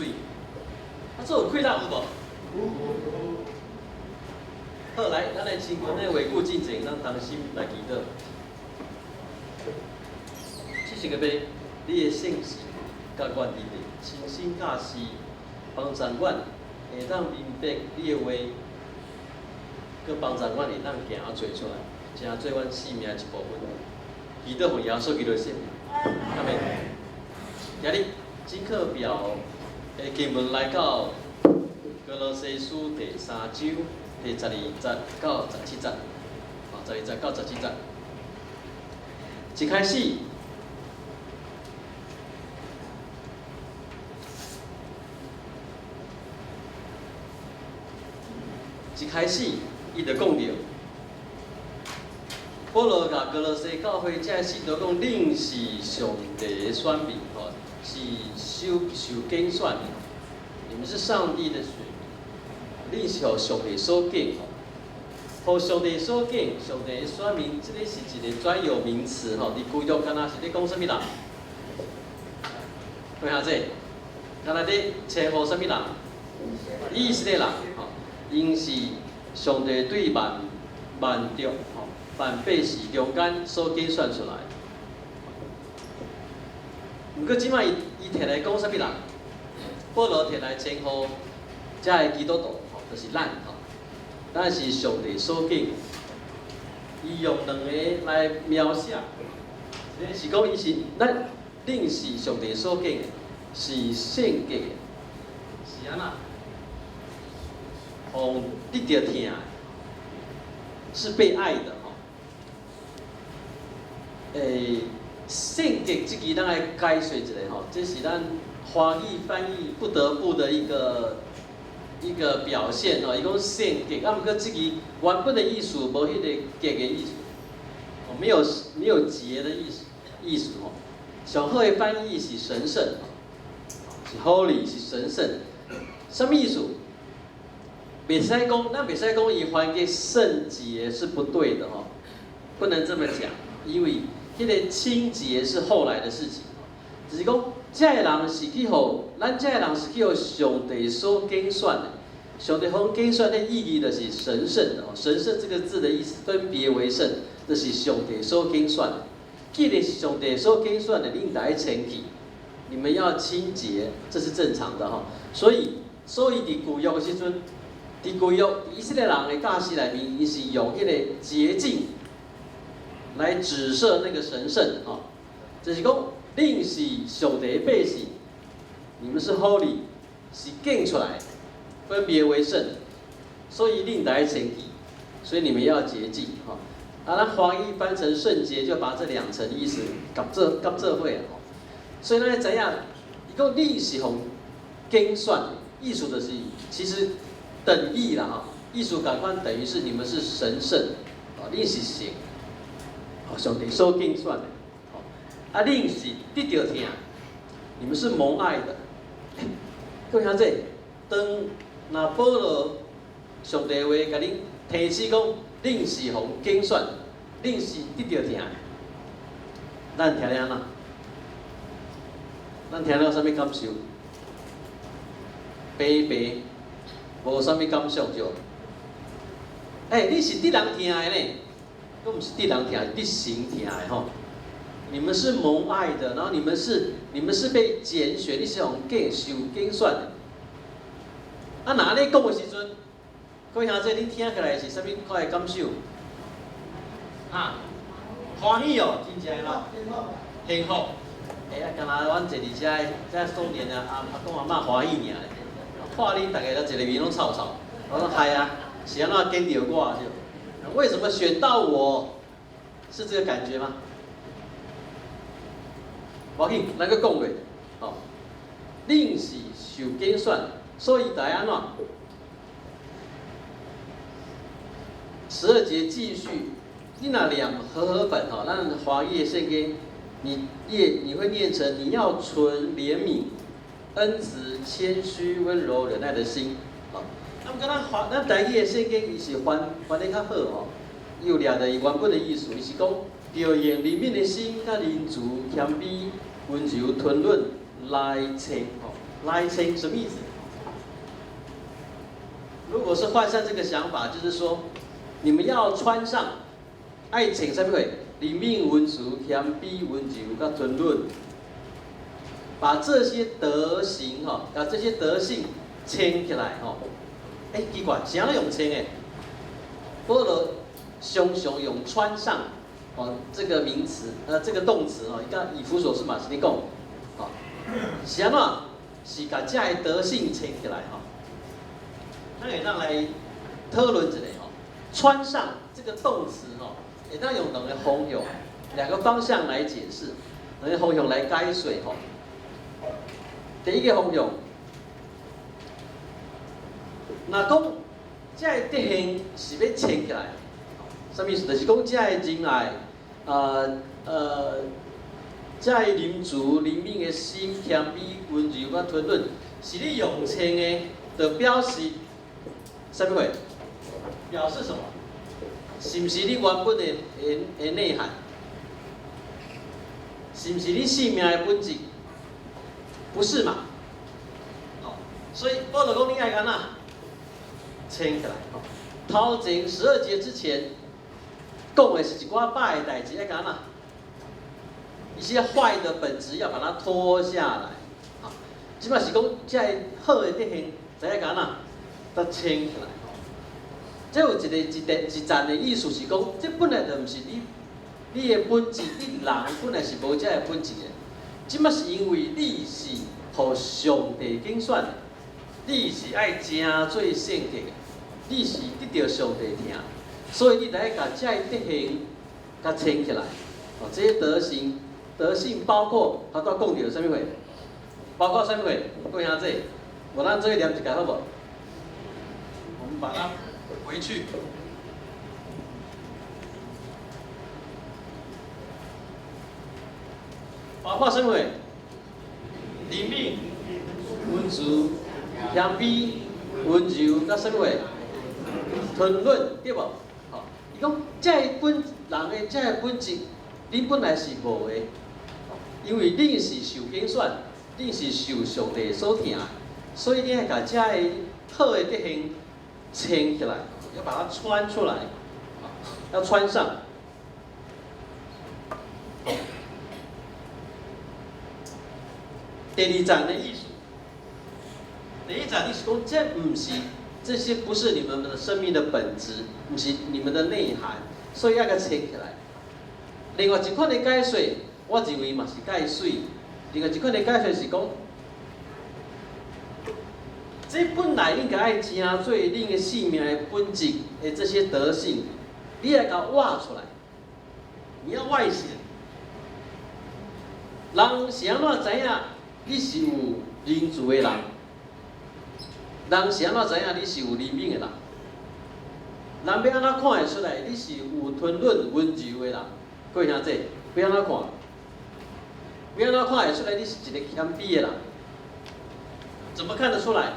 水，啊，做有氣力有無？有。好，來，咱來親近的回顧進前，咱同心來祈禱。70個爸，你的聖神佮阮佇咧，親身教示，幫助阮會當明白你的話，閣幫助阮會當行做出來，成做阮生命的一部分。祈禱奉耶穌基督的聖名，阿們。今日真課表的經文來到歌羅西書第三章第十二節到十七節，哦，十二節到十七節。一開始，一開始，伊就講著，保羅共歌羅西教會這信徒講，恁是上帝的選民，吼，是受揀選的，你們是上帝的選民，恁是予上帝所揀，吼，予上帝所揀，上帝的選民，這個是一個專有名詞，吼，佇舊約敢若是咧講啥物人？看下這，敢若咧稱呼啥物人？以色列人，吼，𪜶是上帝對萬萬族、吼萬百姓中間所揀選出來。毋過這擺伊伊提來講啥物人？保羅提來稱呼遮个基督徒，吼，就是咱，吼，咱是上帝所揀。伊用兩个來描寫，是講伊是咱，恁是上帝所揀的，是聖潔的，是按怎？予得著疼的，是被愛的吼。聖潔這句咱來解釋一下吼，這是咱華語翻譯不得不的一個表現吼。伊講聖潔，啊，毋過這句原本的意思無彼個潔的意思，哦，沒有潔的意思吼。上好的翻譯是神聖，是 holy 是神聖，啥物意思？袂使講，咱袂使講伊翻譯聖潔是不對的吼，不能這麼講，因為彼個清潔是後來的事情，就是講，這个人是去予，咱這个人是去予上帝所揀選的，上帝予揀選的意義就是神聖的，神聖這個字的意思，分別為聖，就是上帝所揀選的。既然是上帝所揀選的，恁得清氣，你們要清潔，這是正常的吼。所以佇舊約的時陣，佇舊約以色列人的教示內面，伊是用彼個潔淨來指涉那個神聖，吼，就是講，恁是上帝的百姓，你們是 holy，是揀出來，分別為聖，所以恁得清氣，所以你們要潔淨，吼。啊，咱華語翻成聖潔，就把這兩層意思夾做伙吼。所以咱知影，伊講恁是予揀選的，意思就是其實等義啦，吼，意思仝款等於是你們是神聖，哦，恁是聖，哦，上帝所揀選的，吼，啊，恁是得著疼，你們是蒙愛的。各位兄弟，當若保羅上帝話共恁提醒講，恁是予揀選，恁是得著疼的，咱聽了按怎？咱聽了有啥物感受？白白，無啥物感想對？欸，你是得人疼的呢，閣毋是得人疼，是得神疼的吼。你們是蒙愛的，然後你們是被揀選，你是予揀受揀選的。啊，若按呢講的時陣，各位兄弟，你聽起來是啥物款的感受？啊，歡喜哦，真正的嗎？幸福。欸，啊，敢若阮坐佇遮遮少年啊，阿阿公阿嬤歡喜爾咧，看恁逐个都一個面攏臭臭。我講係啊，是按怎揀著我就？為什麼選到我？是這個感覺嗎？無要緊，咱閣講落，吼，恁是受揀選，所以得按怎？12節繼續，你若念和合本吼，咱華語的聖經，你念你會念成你要存憐憫、恩慈、謙虛、溫柔、忍耐的心，吼。啊，毋過咱華咱台語的聖經，伊是翻翻得較好吼，伊有掠著伊原本的意思，伊是講，著用憐憫的心，佮仁慈、謙卑、溫柔、吞忍來穿吼。來穿什麼意思？如果是換上這個想法，就是說，你們要穿上愛穿啥物貨？憐憫、溫慈、謙卑、溫柔、佮吞忍，把這些德行吼，把這些德性穿起來吼。欸，奇怪，是按怎用穿的？保羅常常用穿上哦這個名詞，這個動詞哦，伊佮以弗所書嘛是咧講，吼，是按怎？是共這个德性穿起來吼。咱會當來討論一下吼，穿上這個動詞吼，會當用兩個方向，兩個方向來解釋，兩個方向來解釋吼。第一個方向，若講這个德行是欲穿起來，啥物意思？就是講這个仁愛，這個仁慈、憐憫的心、謙卑、溫柔佮吞忍，是你用穿的，就表示啥物貨？表示什麼？是毋是你原本的內涵？是毋是你生命的本質？不是嘛？哦，所以保羅講你愛按怎穿起來？頭前12節之前講的是一寡歹的代誌，愛按怎？一些壞的本質要把它脫下來。啊，這擺是講這个好的德行，就愛按怎？共穿起來。這有一個一個一層的意思是講，這本來就毋是你的本質，你人本來是無這个本質的。這擺是因為你是予上帝揀選的，你是愛成做聖潔的，你是得著上帝疼，所以你來共這个德行共穿起來。哦，這些德行，德性包括頭拄講著啥物貨？包括啥物貨？各位兄弟，無咱做伙念一下好無？我們把它回去。包括啥物貨？憐憫、溫慈、謙卑、溫柔，佮啥物貨？吞忍，對無？吼，伊講這个本人的這个本質，你本來是無的，因為你是受揀選，你是受上帝所疼，所以你愛共這个好的德行穿起來，要把它穿出來，要穿上。第二層的意思，第一層意思講，這毋是，這些不是你們的生命的本質，毋是你們的內涵，所以愛共穿起來。另外一款的解說，我認為嘛是解媠。另外一款的解說是講，這本來應該愛成做恁的生命的本質的這些德性，你愛共挖出來，你要外顯。人是按怎知影你是有仁慈的人？人是按怎知影你是有憐憫的人？人欲按怎看會出來你是有吞忍溫柔的人？各位兄弟，欲按怎看？欲按怎看會出來你是一個謙卑的人？怎麼看得出來？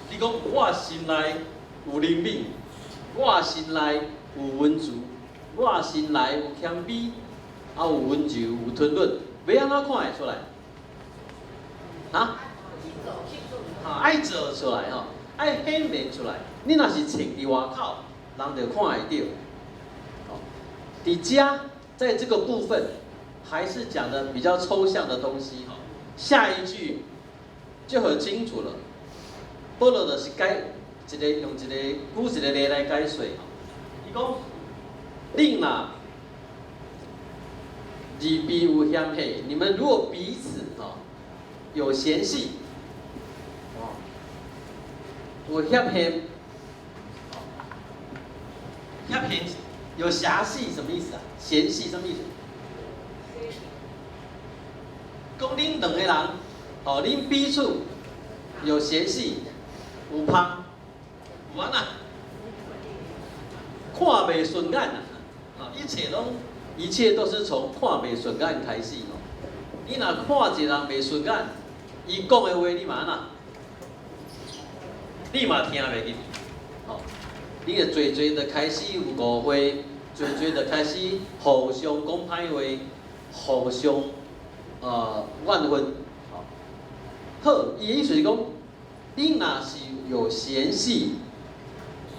你講我心內有憐憫，我心內有溫慈，我心內有謙卑，啊有溫柔，有吞忍，欲按怎看會出來？啊？愛做出來吼，愛顯明出來。你若是穿佇外口，人就看會著。佇遮在這個部分，還是講的比較抽象的東西吼。下一句就很清楚了。保羅就是解一個用一個舉一個例來解說吼。伊講，恁若二邊有嫌隙，你們如果彼此吼有嫌隙，哦，有嫌隙，嫌隙有嫌隙什麼意思啊？嫌隙什麼意思？講恁兩個人，哦，恁彼此有嫌隙，有芳，有按怎？看袂順眼啊！啊，一切攏，一切都是從看袂順眼開始哦。你若看一個人袂順眼，伊講的話你嘛按怎？你嘛聽袂入去，吼！你會濟濟就開始有誤會，濟濟就開始互相講歹話，互相怨恨，吼！好，伊的意思是講，你若是有嫌隙，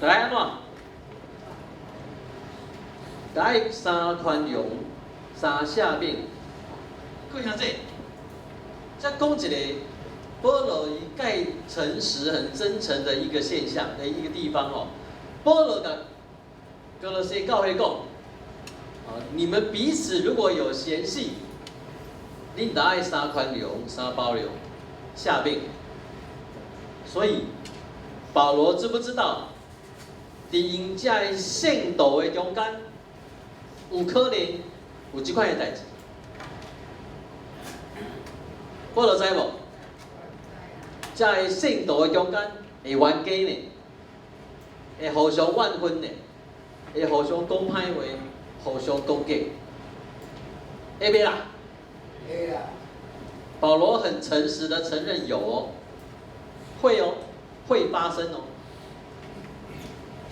著愛按怎？著愛三寬容，三赦免。各位兄弟，再講一個保羅伊蓋誠實、很真誠的一個現象的一個地方哦。保羅共歌羅西教會講，啊，你們彼此如果有嫌隙，恁著愛三寬容、三包容、赦免。所以保羅知不知道，佇𪜶遮的聖徒的中間，有可能有這款的代誌？保羅知無？遮的聖徒的中間會冤家呢，會互相怨恨呢，會互相講歹話，互相攻擊，會袂啦？會啦。保羅很誠實的承認有哦，會哦，會發生哦。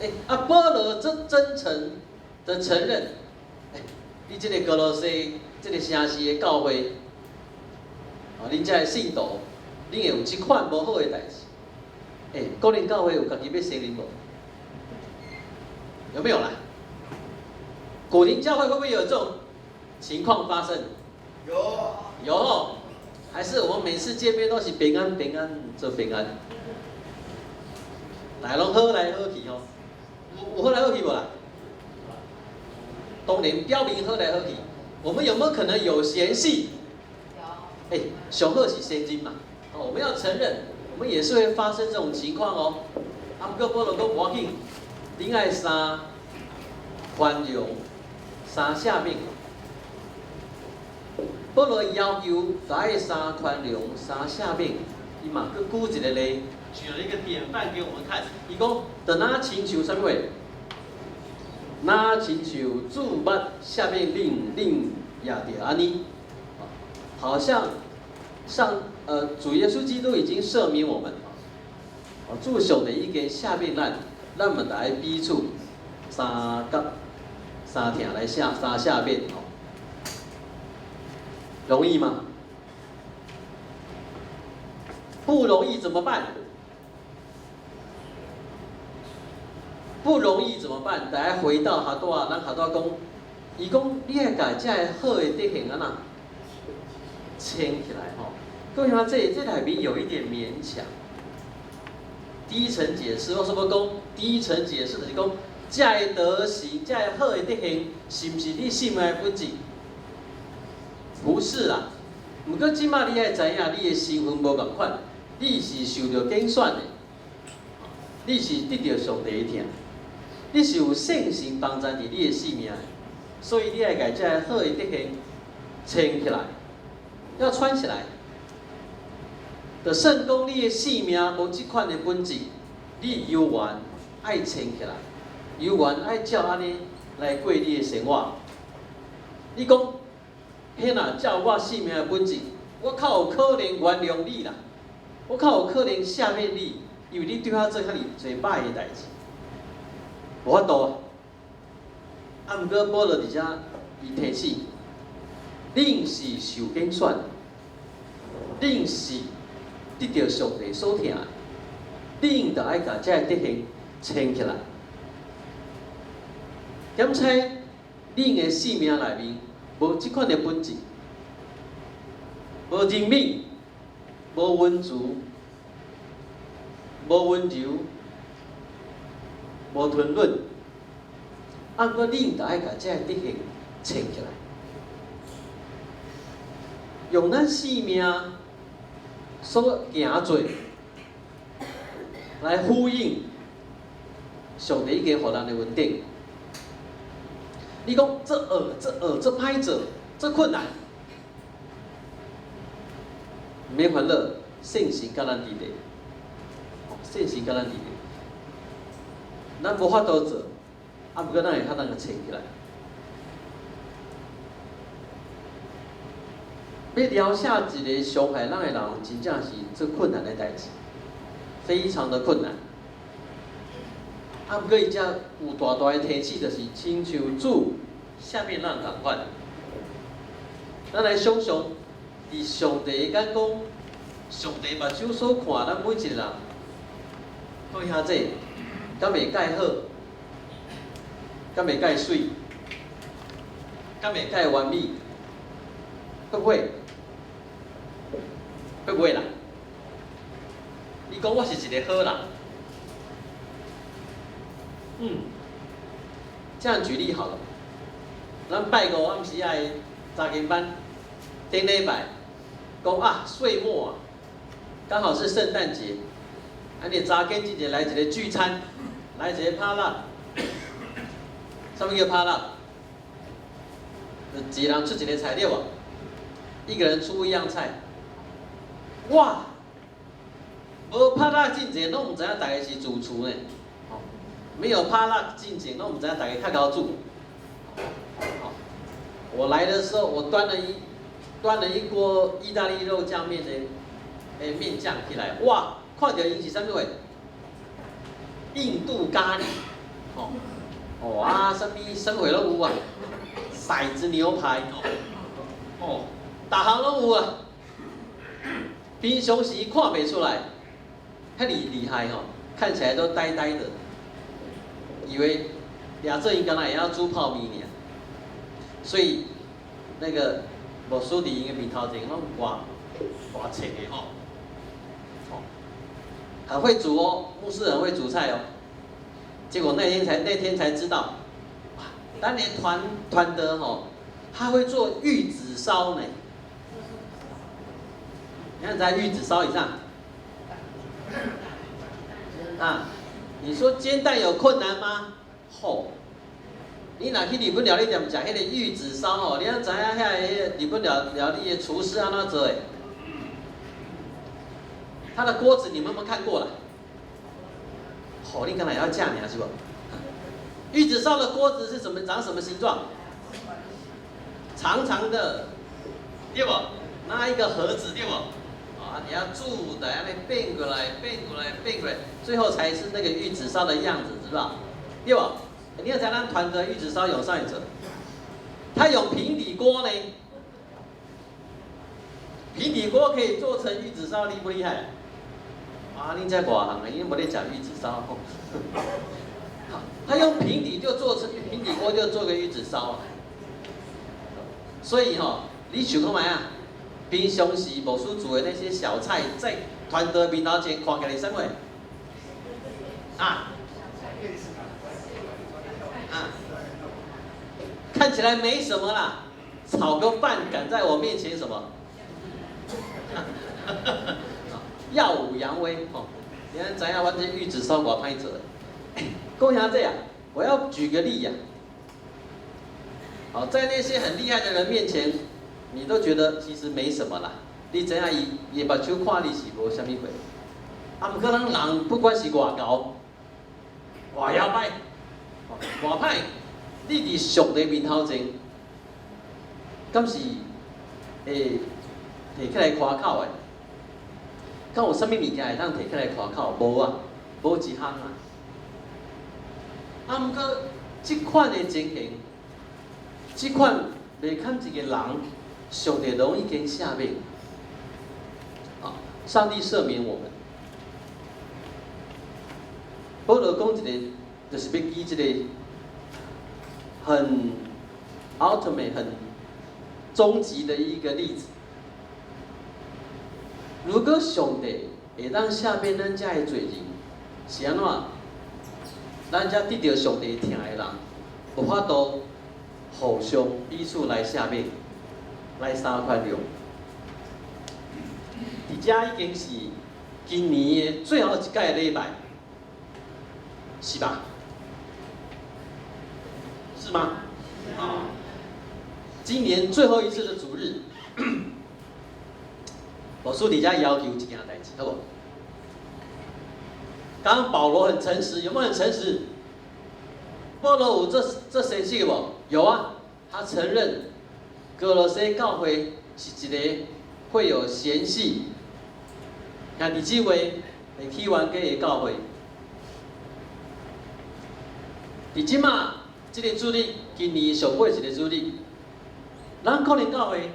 欸，啊，保羅這真誠的承認，欸，你這個歌羅西這個城市的教會，啊，恁遮的信徒，恁會有這款無好的代誌。欸，哥林教會有家己欲承認無？有沒有啦？古林教會會不會有這種情況發生？有。有哦，還是我們每次見面都是平安平安做平安，大家攏好來好去哦。有好來好去無啦？當然表面好來好去，我們有沒有可能有嫌隙？有。欸，上好是承認嘛。哦，我們要承認，我們也是會發生這種情況哦。啊，毋過保羅講無要緊，恁愛三寬容，三赦免。保羅要求愛三寬容，三赦免，伊嘛閣舉一個例，舉了一個典範給我們看。伊講，就若親像啥物貨？若親像主捌赦免恁，恁也著按呢。好像主耶穌基督已經赦免我們，哦，主上帝已經赦免咱，咱嘛著愛彼此三甲三疼來赦三赦免哦。容易嗎？不容易怎麼辦？不容易怎麼辦？大家回到哈多啊，咱哈多講，伊講你愛共這个好的德行按怎穿起來吼。各位聽這內面有一點勉強。第一層解釋，我是欲講，第一層解釋就是講，這个德行，這个好的德行，是毋是你性命的本質？不是啦。毋過這擺你愛知影，你的身份無仝款，你是受著揀選的，你是得著上帝的疼，你是有聖神幫贊佇你的性命的，所以你愛共這个好的德行穿起來，要穿起來。就算講你的性命無這款的本質，你猶原愛穿起來，猶原愛照按呢來過你的生活。你講，彼若照我性命的本質，我較有可能原諒你啦，我較有可能赦免你，因為你對我做遐爾濟歹的代誌，無法度啊。啊，毋過保羅佇遮，伊提醒，恁是受揀選，恁是得著上帝所疼的，恁著愛共這个德行穿起來。檢查恁的性命內面無這款的本質，無憐憫，無溫慈，無溫柔，無吞忍，啊，毋過恁著愛共這个德行穿起來，用咱性命所行做來呼應上帝已經予咱的恩典。你講這惡、這惡、這歹做、這困難，毋免煩惱，聖神佮咱佇咧，聖神佮咱佇咧，咱無法度做，啊，毋過咱會較當共穿起來。欲療赦一個傷害咱的人，真正是足困難的代誌，非常的困難。啊，毋過伊遮有大大的提醒，就是親像主赦免咱仝款。咱來想象，佇上帝的眼光，上帝目睭所看，咱每一个人，各位兄弟，敢會蓋好？敢會蓋媠？敢會蓋完美？會不會？會不會啦？你講我是一个好人。這樣舉例好了。咱拜五暗時仔的查經班，頂禮拜講啊，歲末啊，剛好是聖誕節，啊你查經之前來一個聚餐，來一個 potluck，啥物叫 potluck？一人出一个菜對無？一個人出一樣菜。哇！無 potluck 進前，攏毋知影逐家是主廚呢。沒有 potluck 進前，攏毋知影逐家較𠢕煮。我來的時候，我端了一鍋意大利肉醬麵的麵醬起來，哇！看著𪜶是啥物貨？印度咖喱，哦，哦啊，啥物啥物貨攏有啊？骰子牛排，哦，逐項攏有啊。平常時看袂出來，遐爾厲害吼，看起來都呆呆的，以為亞正𪜶敢若會曉煮泡麵爾。所以那個牧師佇𪜶的面頭前攏偌偌切的吼，哦，很會煮哦，牧師很會煮菜哦。結果那天才知道，哇，當年團團的吼，他會做玉子燒呢。你看在玉子燒以上，啊，你說煎蛋有困難嗎？吼，你若去日本料理店食彼个玉子燒吼，你吶知影遐个日本料理的廚師按怎做的？他的鍋子你們有沒有看過啦？吼，你敢若會曉食爾是無？玉子燒的鍋子是什麼？長什麼形狀？長長的，對無？拿一個盒子，對無？啊，你要煮的，按呢變過來，變過來，變過來，最後才是那個玉子燒的樣子，知道？對無？你要知咱團的玉子燒用啥物做？他用平底鍋呢？平底鍋可以做成玉子燒，厲不厲害？啊，恁這外行的，𪜶無咧食玉子燒。好，他用平底就做成平底鍋，就做個玉子燒啊。所以吼，你想看覓啊？平常時牧師煮的那些小菜，在團隊面頭前看起來是啥物？啊？啊？看起來沒什麼啦，炒個飯敢在我面前什麼？耀武揚威吼！你看知影阮這玉子燒偌歹做的？講啥這啊？我要舉個例呀。好，在那些很厲害的人面前，你都覺得其實沒什麼啦。你知影伊伊目睭看你是無啥物貨。啊，毋過咱人不管是偌𠢕、偌搖擺、偌歹，你佇上帝面頭前，敢是會提起來誇口的？敢有啥物物件會當提起來誇口？無啊，無一項啊。啊，毋過這款的情形，這款袂堪一個人，上帝攏已經赦免。啊，上帝赦免我們。保羅講一個，就是欲舉這個很 ultimate、很終極的一個例子。如果上帝會當赦免咱遮的罪人，是按怎？咱遮得著上帝疼的人，無法度互相彼此來赦免，來相寬容。佇遮已經是今年的最後一屆禮拜，是吧？是嗎？今年最後一次的主日，牧師佇遮要求一件代誌，好無？剛剛保羅很誠實，有沒有很誠實？保羅有這誠實無？有啊，他承認歌羅西教會是一個會有嫌隙、兄弟姊妹會起冤家的教會。佇這馬這個主日，今年上尾一個主日，咱可能教會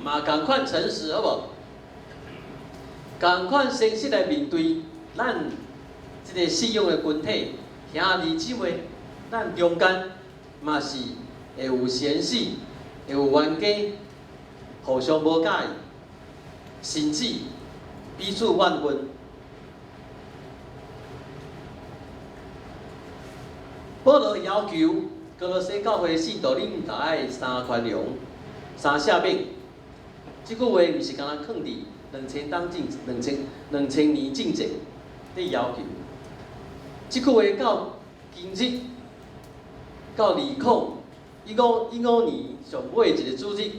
嘛仝款誠實，好無？仝款誠實來面對咱這个信仰的群體兄弟姊妹，咱中間嘛是會有嫌隙，會有冤家，互相無佮意，甚至彼此怨恨。保羅要求歌羅西教會信徒，恁著愛三寬容、三赦免。這句話毋是干焦囥佇2000冬進2000年進前咧要求。這句話到今日，到2015、15年上尾一個主日，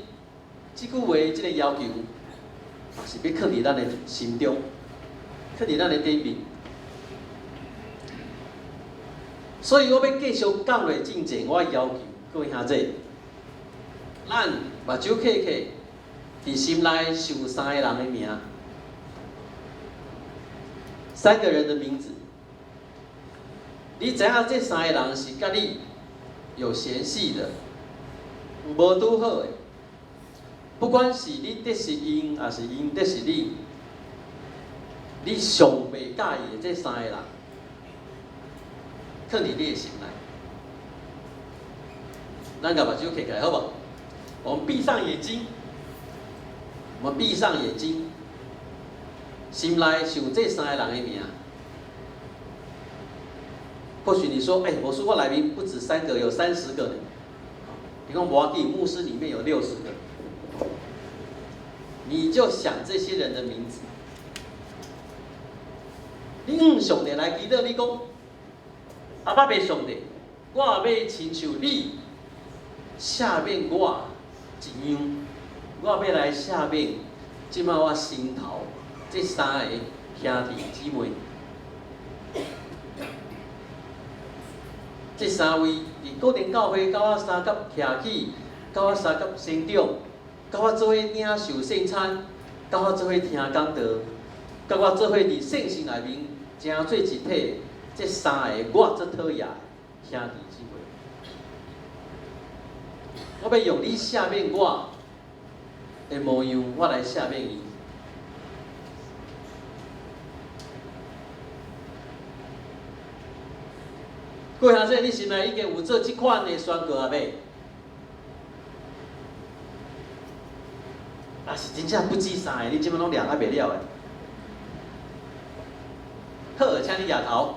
這句話這個要求，嘛是欲囥佇咱的心中，囥佇咱的頂面。所以我欲繼續講落進前，我要求各位兄弟，咱目睭瞌瞌，佇心內想三个人的名，三個人的名字。你知影這三個人是佮你有嫌隙的，有無拄好的。不管是你得失𪜶，抑是𪜶得失你，你上袂佮意的這三個人，囥佇你的心內。咱共目睭瞌起來好無？我們閉上眼睛，我們閉上眼睛，心內想這三個人的名。或許你說，欸，我說我內面不止三個，有30個呢。你講無要緊，牧師裡面有60個，你就想這些人的名字。你向上帝來祈禱，你講，阿爸父上帝，我欲親像你赦免我一樣，我欲來赦免這擺我心頭這三个兄弟姊妹。這三位佇哥林教會佮我相佮徛起，佮我相佮成長，佮我做伙領受聖餐，佮我做伙聽講道，佮我做伙佇聖神內面成做一體。這三个我足討厭兄弟姊妹，我欲用你赦免我的模樣，我來赦免伊。各位兄弟，你心內已經有做這款的宣告啊未？啊是真正不止三个，你這擺攏掠較袂了的。好，請你舉頭。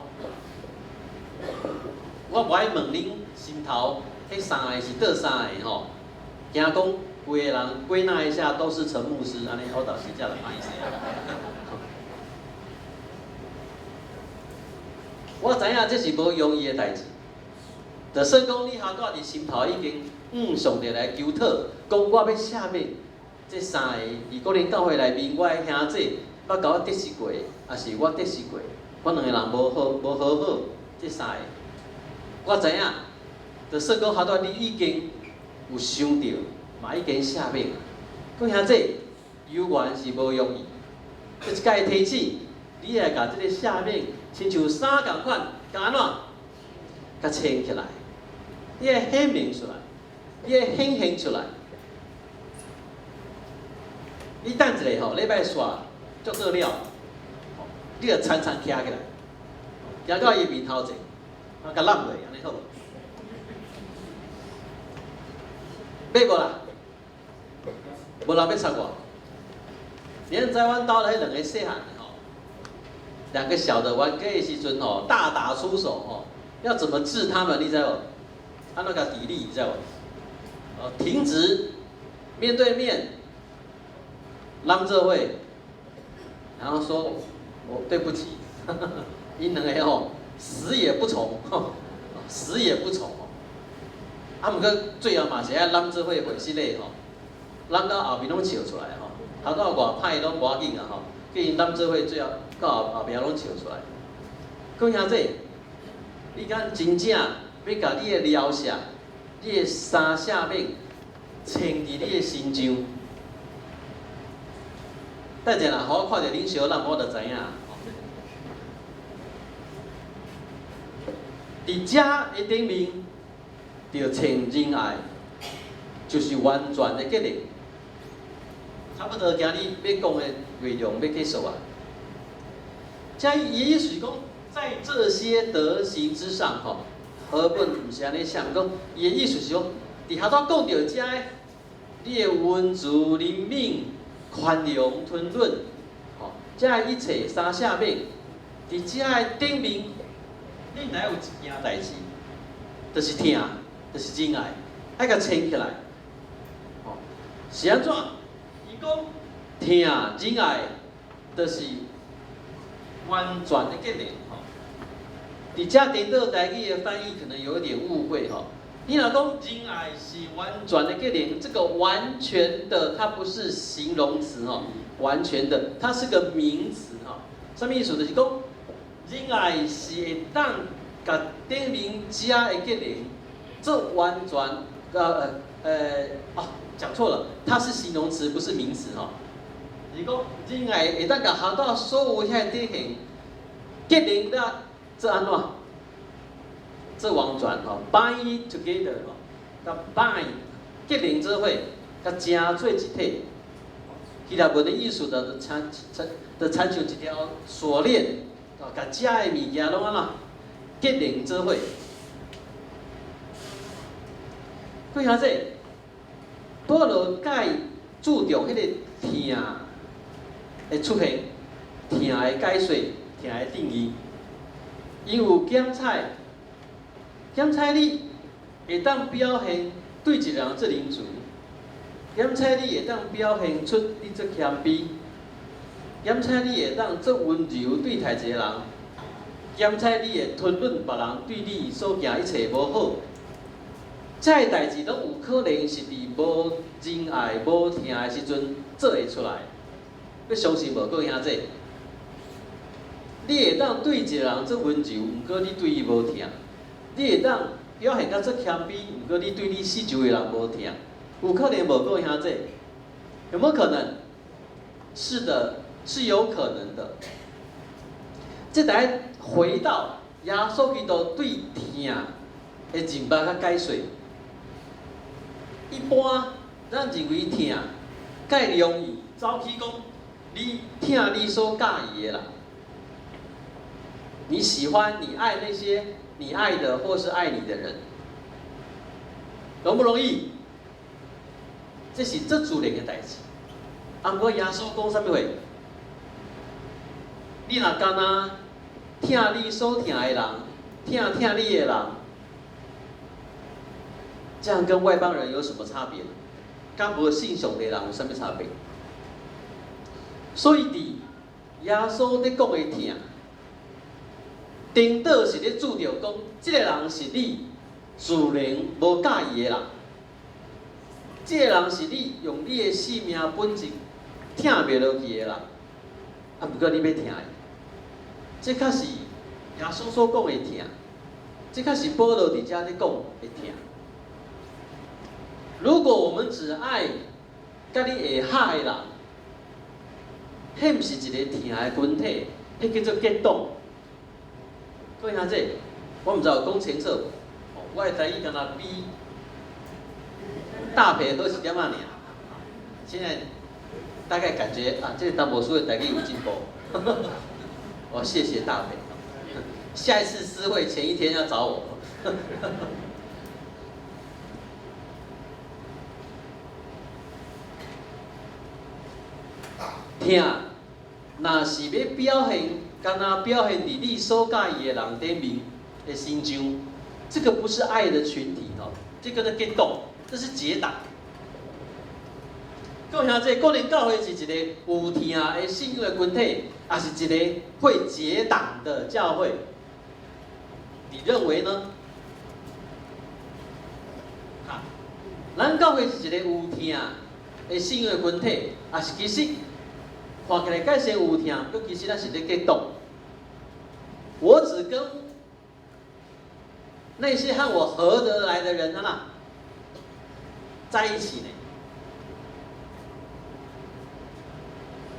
我無愛問恁心頭彼三个是佗三个吼，驚講規个人歸納一下都是陳牧師，按呢我倒實在就歹勢。我知影這是無容易的代誌，就算講你下蓋佇心頭已經向上帝來求討，講我欲赦免這三个佇哥林教會內面我的兄弟，捌共我得失過，抑是我得失過，我兩个人無好無和好，這三个，我知影，就算講下蓋你已經有想著，嘛已經赦免。閣兄弟，猶原是無容易。這一擺提醒，你來共這个赦免，親像衫仝款，共按怎？共穿起來，你愛顯明出來，你愛顯現出來。你等一下吼，禮拜煞足熱了，你著田田徛起來，行到伊面頭前，啊，共攬落，按呢好無？欲無啦？無人欲插我。你知阮兜彼兩个細漢的吼，兩個小的玩家的時陣吼，大打出手吼，要怎麼治他們？你知無？按怎共治理？你知無？哦，停止，面對面，攬做伙，然後說，我對不起，𪜶兩个吼，死也不從，死也不從。啊，毋過最後嘛是愛攬做伙回失禮吼，攬到後面攏笑出來吼，頭拄偌歹攏無要緊啊吼，叫𪜶攬做伙最後到後後壁攏笑出來。閣兄弟，你敢真正欲共你的饒赦、你的三赦免穿佇你的身上？等陣啦，予我看著恁相攬，我就知影。佇遮的頂面，著穿仁愛，就是完全的結論。差不多今日欲講的內容欲結束啊。這意思是講，在這些德行之上，吼，和本毋是按呢寫，講伊的意思是講，佇下頭講著這个，你的溫慈、憐憫、寬容、吞忍，吼，這个一切三赦免，佇這个頂面，你若有一件代誌，就是疼，就是仁愛，愛共穿起來，吼，是按怎？伊講疼仁愛，就是完全的結連，吼。佇遮顛倒台語的翻譯可能有一點誤會，吼。你若講仁愛是完全的結連，這個完全的，它不是形容詞，吼，完全的，它是個名詞，吼。啥物意思？就是講仁愛是會當共頂面遮的結連做完全，哦，講錯了，它是形容詞，不是名詞，吼。是講仁愛會當共下頭所有遐德行結連了做按怎？做完全吼，bind together 吼，共 bind 結連做伙，共成做一體。希臘文的意思就親像一條鎖鏈，哦，共遮的物件攏按怎結連做伙。各位兄弟，保羅佮注重彼個疼的出現，疼的解說，疼的定義。因有檢採，檢採你會當表現對一個人做仁慈，檢採你會當表現出你做謙卑，檢採你會當做溫柔對待一個人，檢採你會吞忍別人對你所行一切無好，這个代誌攏有可能是佇無仁愛、無疼的時陣做會出來。你相信無？各位兄弟，你會當對一個人做溫柔，毋過你對伊無疼；你會當表現甲做謙卑，毋過你對你四周的人無疼。有可能無？各位兄弟，有無可能？是的，是有可能的。這來回到耶穌基督對疼的認捌佮解說。一般咱認為疼，較容易走去講，你疼你所佮意的啦，你喜歡、你愛那些你愛的或是愛你的人，容不容易？這是足自然的代誌。啊，毋過耶穌講啥物話？你若干焦疼你所疼的人，疼疼你的人，這樣跟外邦人有什麼差別？佮無信上帝的人有啥物差別？所以佇耶穌咧講的疼，顛倒是咧注重講，這個人是你自然無佮意的人，這個人是你用你的性命本質疼袂落去的人，啊，毋過你欲疼伊，這較是耶穌所講的疼，這較是保羅佇遮咧講的疼。如果我們只愛佮你會合的人，彼毋是一個疼的群體，彼叫做結黨。各位兄弟，我毋知有講清楚無？我的台語敢若比大皮好一點仔爾。現在大概感覺啊，這個陳牧師的台語有進步。我謝謝大培。下一次私會前一天要找我。疼，若是欲表現，干焦表現佇你所佮意的人頂面的身上，這個不是愛的群體哦，這個叫結黨，這是結黨。各位兄弟，個人教會是一個有疼的信仰的群體，抑是一個會結黨的教會？你認為呢？哈，咱教會是一個有疼的信仰的群體，抑是其實看起來蓋先有疼，閣其實咱是咧結黨。我只跟那些和我合得來的人啊，在一起呢。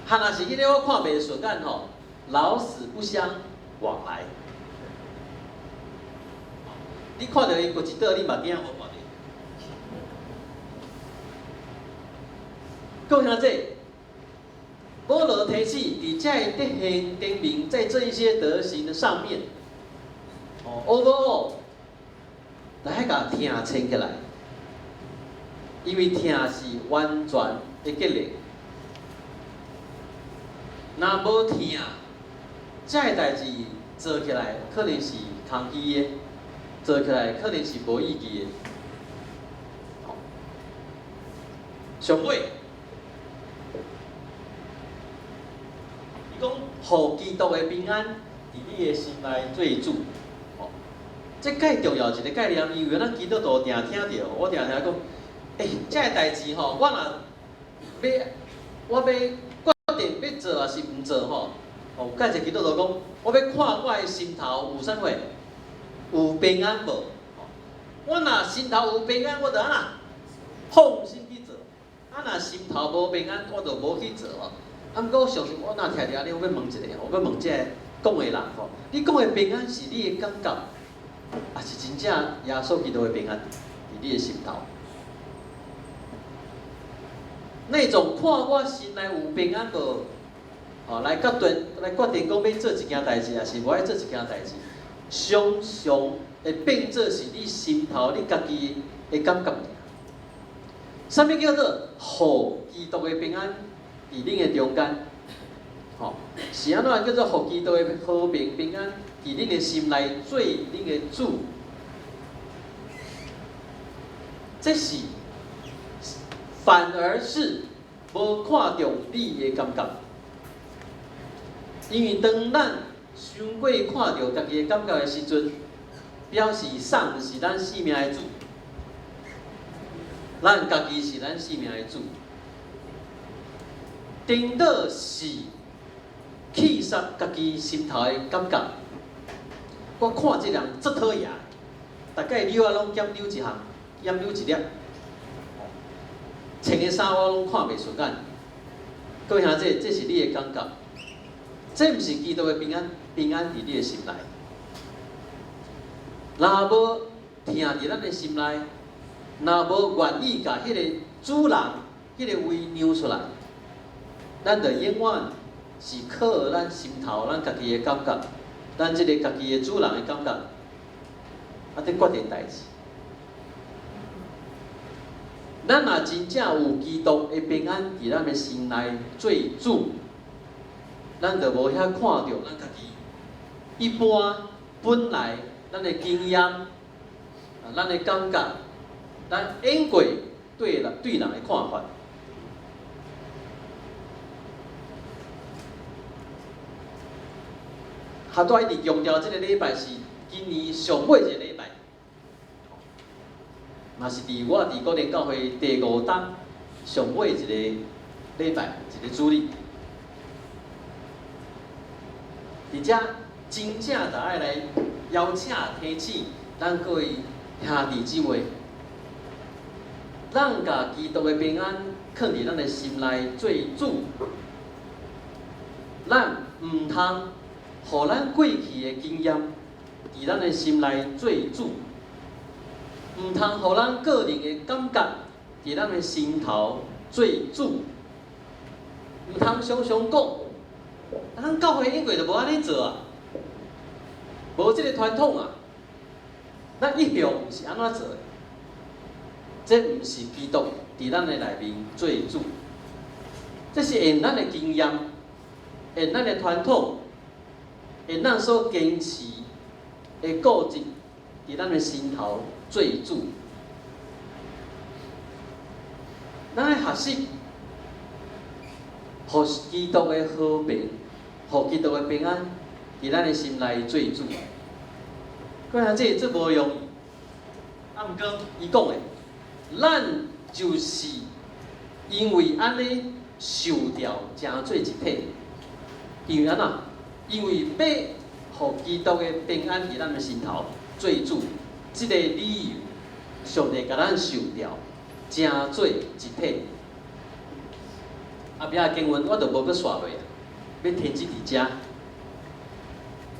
哈，若是彼个我看袂順眼吼，老死不相往來。你看著伊閣一倒，你嘛驚無看著。各位兄弟，保羅提醒，佇這个德行頂面，在這一些德行的上面，哦，overall，來共疼穿起來，因為疼是完全的結連。若無疼，這个代誌做起來可能是空虛的，做起來可能是無意義的。上尾，伊講，予基督的平安佇你的心內做主。哦，這蓋重要一個概念，因為咱基督徒定聽著，我定聽講，欸，這个代誌吼，我若欲，我欲決定欲做抑是毋做吼，哦，有蓋濟基督徒講，我欲看我的心頭有啥貨，有平安無？我若心頭有平安，我就按怎放心去做；啊，若心頭無平安，我就無去做吼。啊，毋過我相信，我若聽著按呢，我欲問一下，我欲問這個講的人吼，你講的平安是你的感覺，抑是真正耶穌基督的平安佇你的心頭？那種看我心內有平安無？哦，來決定來決定講欲做一件代誌，抑是無愛做一件代誌，常常會變做是你心頭你家己的感覺。啥物叫做予基督的平安佇恁的中間？吼，是按怎叫做予基督的和平平安佇恁的心內做恁的主？這是反而是無看重你的感覺，因為當咱傷過看著家己的感覺的時陣，表示啥毋是咱性命的主，咱家己是咱性命的主。顛倒是去殺家己心頭的感覺。我看這人足討厭，逐擺溜仔攏減溜一項，減溜一粒，穿的衫我攏看袂順眼。各位兄弟，這是你的感覺，這毋是基督的平安，平安佇你的心內。若無疼佇咱的心內，若無願意共彼個主人彼個位讓出來，咱就永遠是靠咱心頭、咱家己的感覺，咱這個家己的主人的感覺，啊，佇決定代誌。咱若真正有基督的平安佇咱的心內做主，咱就無遐看著咱家己。一般本來咱的經驗、啊，咱的感覺，咱演過對人對人的看法。哈多一直強調，這個禮拜是今年上尾一個禮拜，嘛是佇我佇國連教會第五冬上尾一個禮拜，一個主日。佇遮真正就愛來邀請提醒咱各位兄弟姊妹，咱共基督的平安囥佇咱的心內做主，咱毋通予咱過去的經驗佇咱的心內做主，毋通予咱個人的感覺佇咱的心頭做主，毋通常常講，咱教會以前就無按呢做啊，無這個傳統啊，咱一向毋是按怎做的，這毋是基督佇咱的內面做主，這是用咱的經驗，用咱的傳統，用咱所堅持的固執，佇咱的心頭做主。咱愛學習，予基督的和平，予基督的平安，佇咱的心內做主。各位兄弟，這無容易。啊，毋過伊講的，咱就是因為按呢受召成做一體，因為按怎？因為欲予基督的平安佇咱的心頭做主，這個理由，上帝共咱受召成做一體。後壁的經文我就無閣紲落啊，欲停止佇遮。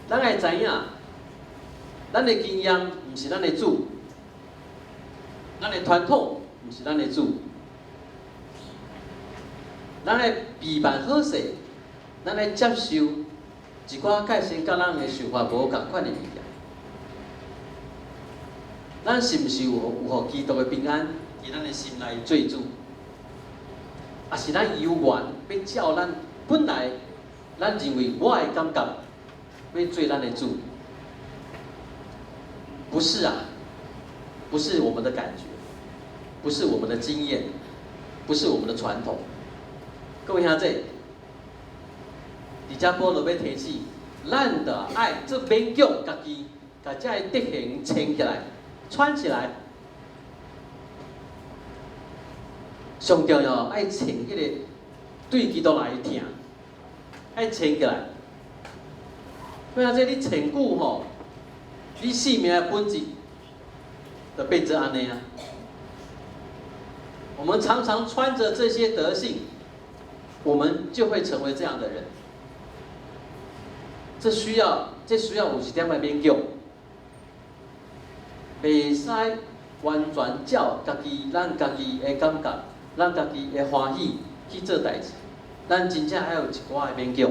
咱愛知影，咱的經驗毋是咱的主，咱的傳統毋是咱的主，咱愛備辦好勢，咱愛接受一寡界線佮咱的想法無仝款的物件。咱是毋是有予基督的平安佇咱的心內做主？抑是咱猶原欲照咱本來咱認為我的感覺欲做咱的主？不是啊，不是我們的感覺，不是我們的經驗，不是我們的傳統。各位兄弟，佇遮保羅欲提醒，咱著愛做勉強家己，共這个德行穿起來，穿起來。上重要愛穿彼个對基督來的疼，愛穿起來。各位兄弟，你穿久吼，你生命的本質就變做按呢啊。我們常常穿着這些德性，我們就會成為這樣的人。這需要有一點仔勉強，袂使完全照家己咱家己的感覺，咱家己的歡喜去做代誌。咱真正愛有一寡的勉強。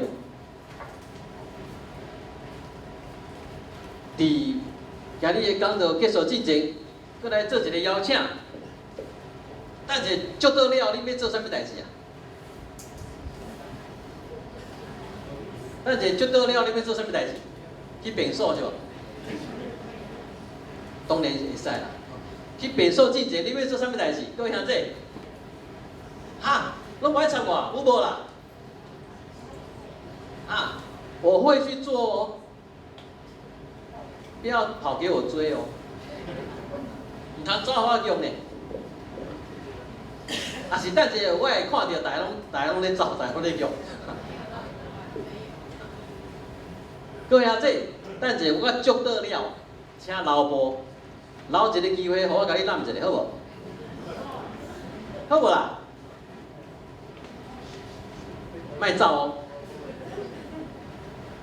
佇今日的講道結束之前，閣來做一个邀請。等下祝禱了，你欲做啥物代誌啊？等下祝禱了，你欲做啥物代誌？去便所是無？當然會使啦。去便所之前，你欲做啥物代誌？各位兄弟，哈，攏無愛插我，有無啦？啊，我會去做哦，不要跑給我追哦。毋通走我用呢。啊是等下，我會看著大家攏咧走，大家攏咧叫。各位兄弟，等下我祝禱了，請留步，留一个機會，予我共你攬一下，好無？好無啦？莫走哦，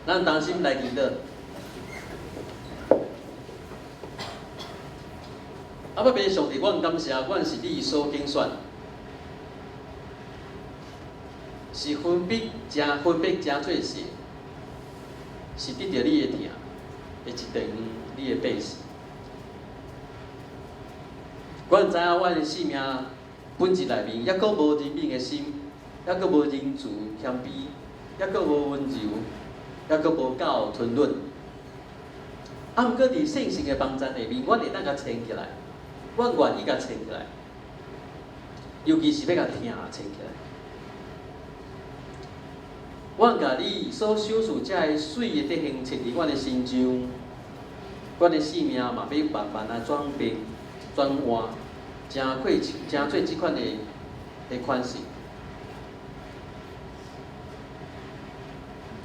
咱同心來祈禱。阿爸父上帝，阮感謝，阮是你所揀選，是分別誠分別誠做事，是得著你的疼的一長你的百姓。阮知影阮的生命本質內面，抑閣無憐憫的心，抑閣無仁慈謙卑，抑閣無溫柔，抑閣無夠吞忍。啊，毋過佇聖神的幫助下面，阮會當共穿起來，阮願意共穿起來，尤其是欲共疼穿起來。阮共你所賞賜這个媠的德行穿佇阮的身上，阮的生命嘛欲慢慢啊轉變、轉換，成做這款的款式。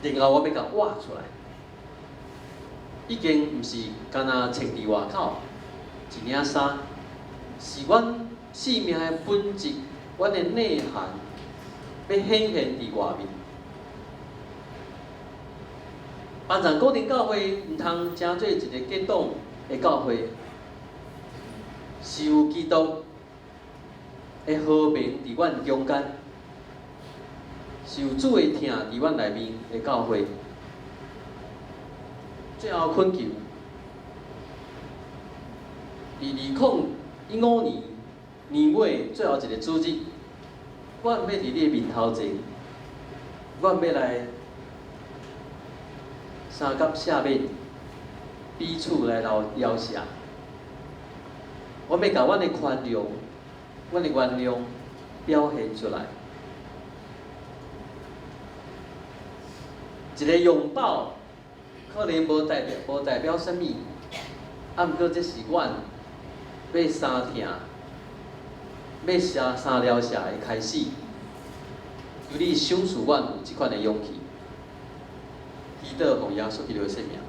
然後我欲共活出來，已經毋是干焦穿佇外口一領衫，是阮生命的本質，阮的內涵，欲顯現佇外面。幫助固定教會毋通成做一个結黨的教會，是有基督的和平佇阮中間，是有主的疼佇阮內面的教會。最後懇求，佇2015年年尾最後一个主日，阮欲佇你的面頭前，阮欲來相佮赦免，彼此來饒恕。阮欲共阮的寬容、阮的原諒表現出來。一个擁抱可能無代表啥物，啊，毋過這是阮欲相疼、欲相饒恕的開始。求你賞賜阮有這款的勇氣。祈禱奉耶穌基督的聖名。